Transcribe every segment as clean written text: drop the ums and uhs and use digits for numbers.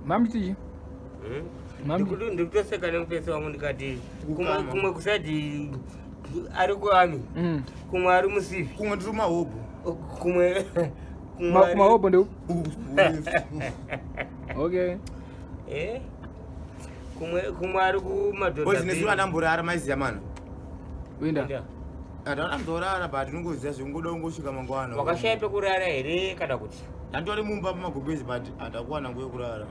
Mamitichi. Hmm? Ndikutoseka nemufesi wangu ndikati kumwe kusati ari kuami hmm. kumwe ari musivi kumwe ndiri mahobho kumwe kumahobho ndeu okay eh? Kumwe kumwe ari kumadhodha. Nesu andamborara maiziya mana. Winda. Andana mborara but unongoziya zvingoda ungosvika mangwana. Wakashaya pekurara here kana kuti? Ndandori mumba pamagumbezi but handakuwana nguva yekurara.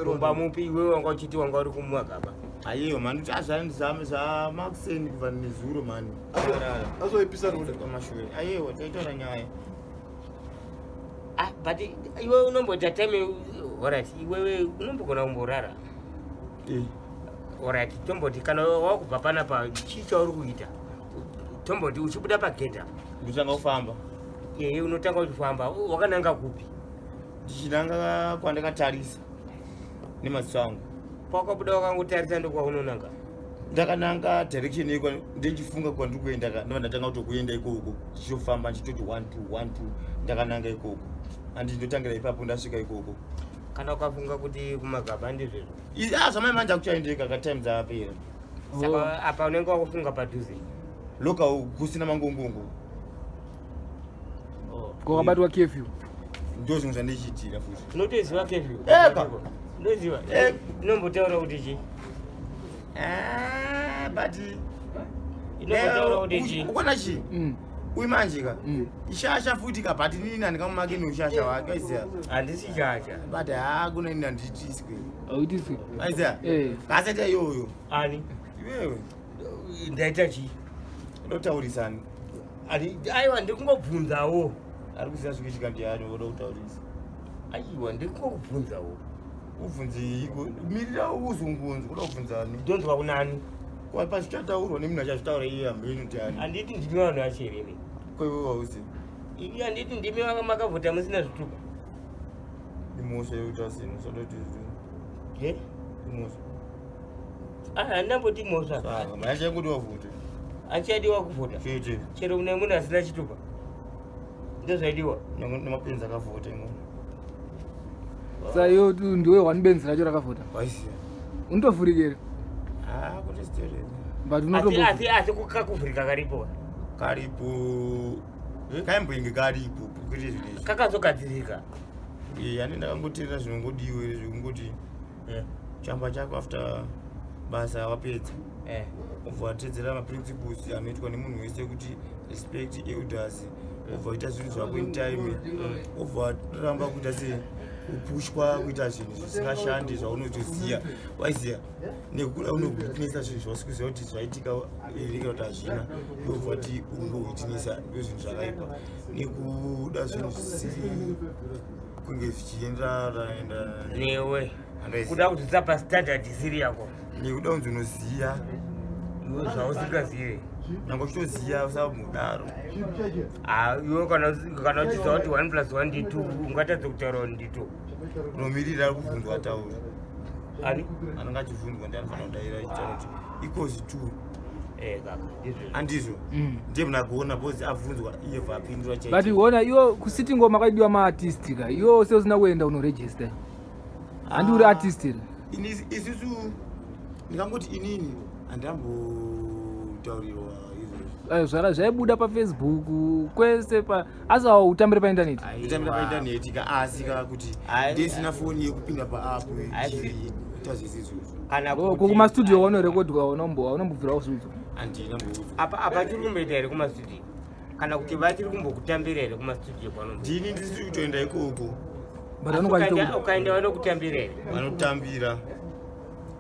Mumba mupi iwe wanga uchiti wanga uri kumagaba? Ayiyo mani kuti azvanizame zvamakuseni kubva nezuro mani. Azoipisa road kwamashure. Ayiwa taitaura nyaya. Ah, but iwe unomboita time alright iwewe unombogona kumborara. Eh. Alright tomboti kana wakubva panapa chii chauri kuita? Tomboti uchibuda pagedha. Ndotanga kufamba. Eh, unotanga uchifamba wakananga kupi? Ndichinanga kwandakatarisa nemaziso angu. Pawakabuda wakangotarisa ndokwaunonanga? Ndakananga direction yekwa ndichifunga kwandiri kuenda ka ndobva ndatanga kutokuenda ikoko ndichitofamba ndichitoti 1 2 1 2 ndakananga ikoko andi ndotangira ipapo ndasvika ikoko. Kana ukafunga kuti kumagaba ndizvezvo. Ah, zvamai manje akuchaendeka ka time dzapera. Saka oh. apa unenge wakufunga padhuze. Loka kusina mangungungu. Oh. Kwakabatwa curfew. Ndio zvinhu zvandichiitira futi. Unotoziva curfew? Eka. Unoziva? Eh. Inombotaura kuti chii? Ah, but inombotaura kuti chii? Ukona chii? Mm. Uyu manje ka. Mm. Ishasha futi ka but nini handikamumake neushasha wake aiziya. Handisi shasha. But haa kuna nini handiitiswe. Hauitiswe. Aiziya? Eh. Kasaita iyoyo. Ani? Iwewe. Ndaita chii? Ndotaurisani. Ani aiwa ndiri kungobvunzawo. Ari kuziva zvikuitika ndiani woda kutaurisa. Aiwa ndiri kungokubvunzawo. Ubvunzeiko? Mirira uzungunzi kuda kubvunzani. Ndonzwa kunani? Kwa pazvichataurwa nemunhu achazvitaura iye hameno ndiani. Handiti ndimi vanhu vacho here imi? Ko iwe hauzi? Ini handiti ndimi makavhota musina zvitupa. Imhosva yekuti asina usada kuti Eh? Imhosva. Ah, handamboti mhosva. Saka mari yacho yaingodiwa vhota. Achadiwa kuvhota. Chete. Chero kune munhu asina chitupa. Ndozvaidiwa. Nemapenzi akavhota imomo. Sa iyo ndiwe one benzi racho rakavhota. Waisiya. Unotovhurikera. Ah, kuti story. But Asi unotombo asi asi kukakuvhurika karipo. Karipo. Kaimboinge karipo kwete zvinezvi. Kakazogadzirika. Eh, ane ndakangoteerera zvinongodiwa here zvekungoti Eh. chamba chako after basa wapedza. Eh. Obva watedzera maprinciples anoitwa nemunhu wese kuti respect elders obva waita zvinhu zvako in time obva waramba kuita sei kupushwa kuita zvinhu zvisingashandi zvaunotoziva waiziva nekuda unowitnessa zvinhu zvausi kuziva kuti zvaitika here kana kuti hazvina ndobva wati ungowitnessa ndo zvinhu zvakaipa nekuda zvinhu zvisiri kunge zvichienderana Newe. Kuda kuzvisa pastandard isiri yako. Nekuda kunzi unoziva Iwe zvausingazive. Nyange uchitoziva usamudaro. Ah, iwe kana uchiziva kuti 1 plus 1 ndi 2 ungatadza kutaura kuti ndi 2. Unomirira ari kubvunzwa ataura. Ani? Anenge achibvunzwa ndiye anofanira kudaira achitaura kuti equals 2. Eh, kaka, ndizvo. Andizvo. Ndiye munhu agona because abvunzwa iye bva apindura chete. But uona iwe kusitting ngoma kwaidiwa maartist ka. Iwe se usina kuenda unoregister. Handi uri artist here? Ini isusu ndingangoti inini handambotaurirwa izvozvo. Ayo zvara zvaibuda paFacebook kwese pa asi awo utambire painternet. Kutambira painternet ka asi ka kuti ndisina foni yekupinda paapp ita zvese izvozvo. Kana Oh, kuti kuma studio wanorekodwa unombobvira wazviudzwa. Handina mboudzwa. Apa chiri kumboita here kuma studio? Kana kuti vachiri kumbokutambira here kuma studio kwanombo? Ndini ndisiri kutoenda ikoko. But vanonga vachitokuda. Ukaenda vanokutambira here? Vanotambira.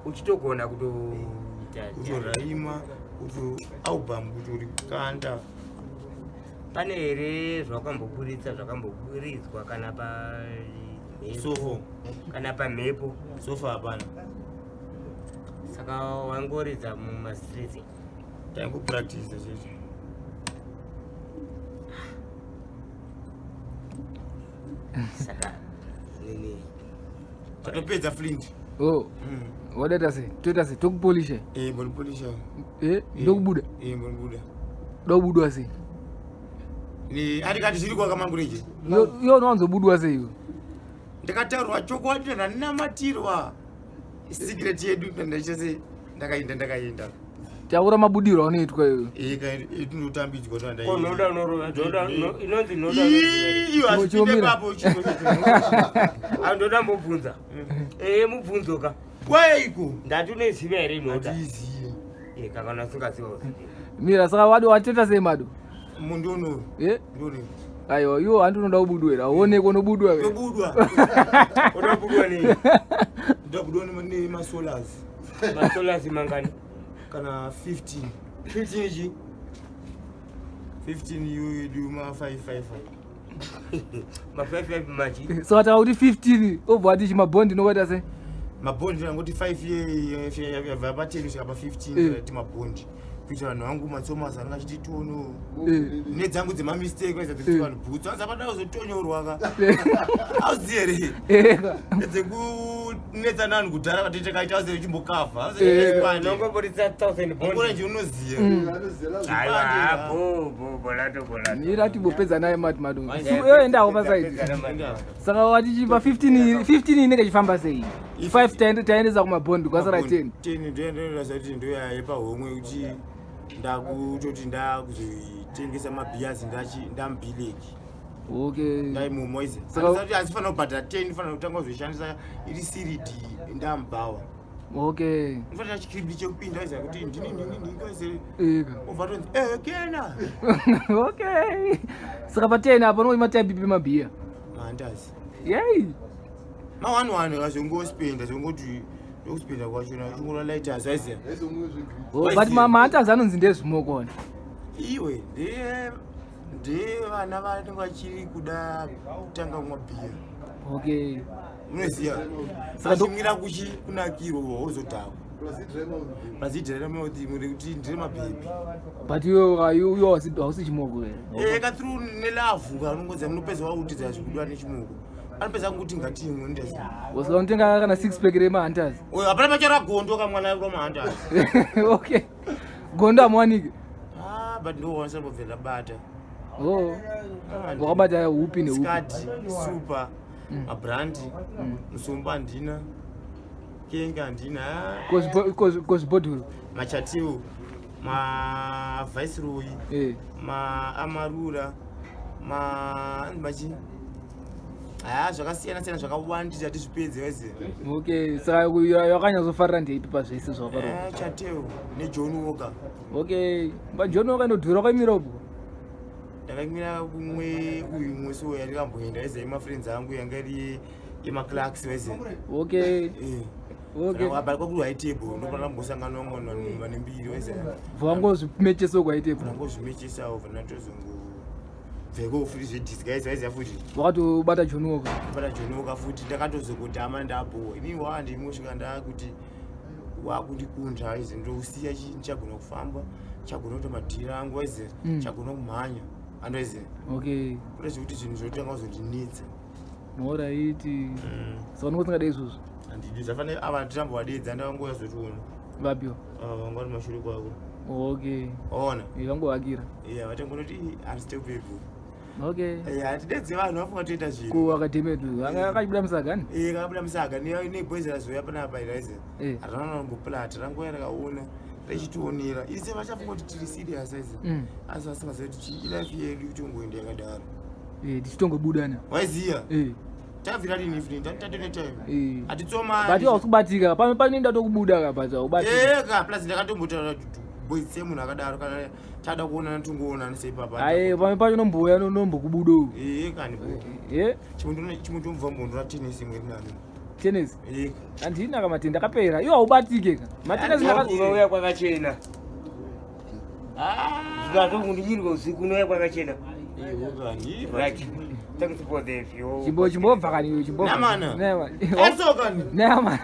Uchitogona kutoita kutoraima kuto album kutorikanda. Pane here zvakamboburitsa zvakamboburitswa kana pa mhepo? Sofo. Kana pamhepo. Sofa hapana. Saka wangoridza mumastreets. Taingopractice chete. Saka nini Tatopedza Flint. Oh. Wadaita sei? Toita sei? Tokupolisha. Eh, mbonipolisha. Eh, ndokubuda. Eh, mbonibuda. Ndokubudwa sei? Ni ari kati zviri kwa kamangureje. Iyo unowanzobudwa sei iwe? Ndakataurwa chokwadi, ndanamatirwa secret yedu, ndachese ndakaenda ndakaenda. Taura mabudiro aunoitwa iwe. Tinotambidzwa. Ko nhoda unorova, nhoda inonzi nhoda. Iyo Chimwe asipinde chomira. papo chimwe. Ndoda mbobvunza. Eh, mubvunzo ka. Kwaiko? Ndati unoiziva here nhoda? Handiizivi. Eh, kana usingaziva uzivi. Mira, saka wadi wateta sei mado? Mundono. Eh? Ndoni. Aiwa, iwo handi unoda kubudwa here? Auonekwa unobudwa here? Ndobudwa. Unobudwa nei? Ndobudwa nemasolars. Masolasi mangani? Kana 15. 15 chi? 15 iyo yedu ma 55. Ma 55 machi. Saka taka kuti 15 obva wati chimabhondi nokuita sei? Mabhondi angoti 5 yabva pa 10 kusvika pa 15. Ti mabhondi kuitira vanhu vangu matsomas anenge achiti tono nedzangu dzemamistake vaisa dzekuti vanhu bhutsu anzi apada kuzotonyorwa ka, auzivi here? Eka. Dzekunetsa nanhu kudhara vatete kaita auzivi chimbokavha. Nongoburitsa 1000 bond. Orange unoziva. Aiwa, bo bo bolato bolato. Mira, tibopedza naye mati mado. Endawo pasaidi. Saka wati chipa 15, 15 inenge ichifamba sei? 5 taendesa kumabhondi, kwasara 10. 10 ndoendoraza kuti ndoyaye pahomwe kuti ndakutoti ndakuzoitengesa mabhiyazi ndamubhileki. Ndaimomoize. Asifanira kubhadhara 10, fanira kutanga kuzoishandisa iri siridi ndamubhawa. Unofanira chikiribidi chekupinda iza kuti ndini ndini ndini. Eka. Obva tonzi eh kena. Okay, saka pa 10 apa unoima type ipi mabhiya? Mahandazi. Yei. Ma1 1 kazongospenda zvongoti ndokuspenda kwachona chingora lighters aiziya. Oh, but mahantazi anonzi ndezvimokona. Iwe, ndeye ndevana vanenge vachiri kuda kutanga kumwa bhiya. Unoziva. Saka achimwira kuchi kunakirwa wozodhakwa pazidhiraimauti kuti ndire mabhebhi. But iwe iwe hausi chimoko here? Eh, ka through nelavhu kanongodza munopedza wautidza zvikudiwa nechimoko anopedza kunguti ngatimwe ndoziva. Saka unotenga kana 6 pack remahantazi? Oyo hapana pachara gondo kamwana rwamahandazi. Okay, gondo hamuwanike. Ah, but ndokwanisa kubva ndabata. Oh, wakabata upi neupi? Skati super, mabrandi, musombo handina, kenge handina. Kozvibhodhoro? Machatil, maviceroy, maamarura, ma machi haya zvakasiyana siyana zvakawandisa tizvipedze waiziva. Okay, saka yakanyatsofarira ndeipi pazvese zvawakarowa? Chatel neJohn Walker. Okay, baJohn Walker inodhura, wakaimira upo? Ndakaimira kumwe uyu mwesi uyu yandikamboenda waiziva, yemafriends angu yanga iri yemaclarks waiziva. But kwakuri high table ndopana mbosangana vamwe vanhu vane mbiri waiziva. Vangozvimecheso kwaitepo? Ndangozvimechesawo vanatozongobveko futi zvedisguise waiziva futi. Wakatobata John Walker? Bata John Walker futi, ndakatozokudhama ndabhowa inini waandimosvika ndakuti wakundikunda aizi ndousiya chi ndichagona kufamba, chagona kuita madhiri angu aizi, chagona kumhanya andoizi. Kuda zvekuti zvinhu zvotanga kuzondinetsa. Alright, saka unonge usingade izvozvo? Handidi zvafanira ava nditambovadedza ndavangoya zotiona. Vapiwa? Ava vanga vari mashure kwako. Waona? Vangovakira. Iya, vatangonoti unstoppable. Hatidedze vanhu vafunga toita zvinhu. Kuakadhemedu akachibuda musaga ni? Iye kabuda musaga neboys razoya panapa iraize. Harana nomboplata ranguva rakaona rechitionera ise vachafunga kuti tiri serious aize. Asi vasingazivi kuti ilife yedu kutongoenda yakadaro. Eh, tichitongobudana. Waiziya. Tabvira rini ifini tatine time. Hatitsomani. But hausi kubatika pamwe panoenda tokubuda ka, but haubatika. Eka plus ndakatombotaura kuti boys semunhu akadaro kana tada kuonana tongoonana seipapa. Aye, pamwe pacho nomboya nombokubuda. Ee kani bo. Chimwe tomubva mbondora tennis imwe iri nani. Tennis? Eka. Handina kamatenda akapera, iwo haubatike ka matennis. Unouya kwakachena. Zvikatokundinyirwa usiku unouya kwakachena. Right. Thanks for the view. Chimbo chimbobva kani iwe, chimbobva. Namana. Nema. Atsoka ni. Nema.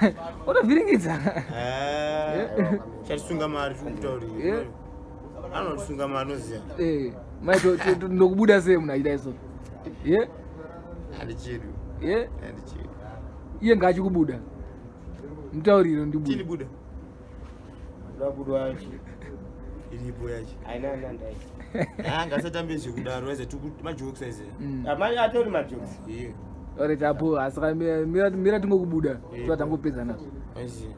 Utovhiringidza. Chatisunga mari tikutaurira. Anotisunga mari noziya. Eh, mai ndokubuda sei munhu achiita izvo? Ye? Handichedu. Ye? Handichedu. Iye ngaachikubuda. Mutauriro ndibuda. Chini buda. Ndabudwa chi. Iripo yacho. Aina nandai. Ah, ngasatambe zvekudaro aize majokes aize. Amai atori majokes. Iye. Alright, apo asaka mira, mira tingokubuda. Totangopedza nazvo. Aiziya.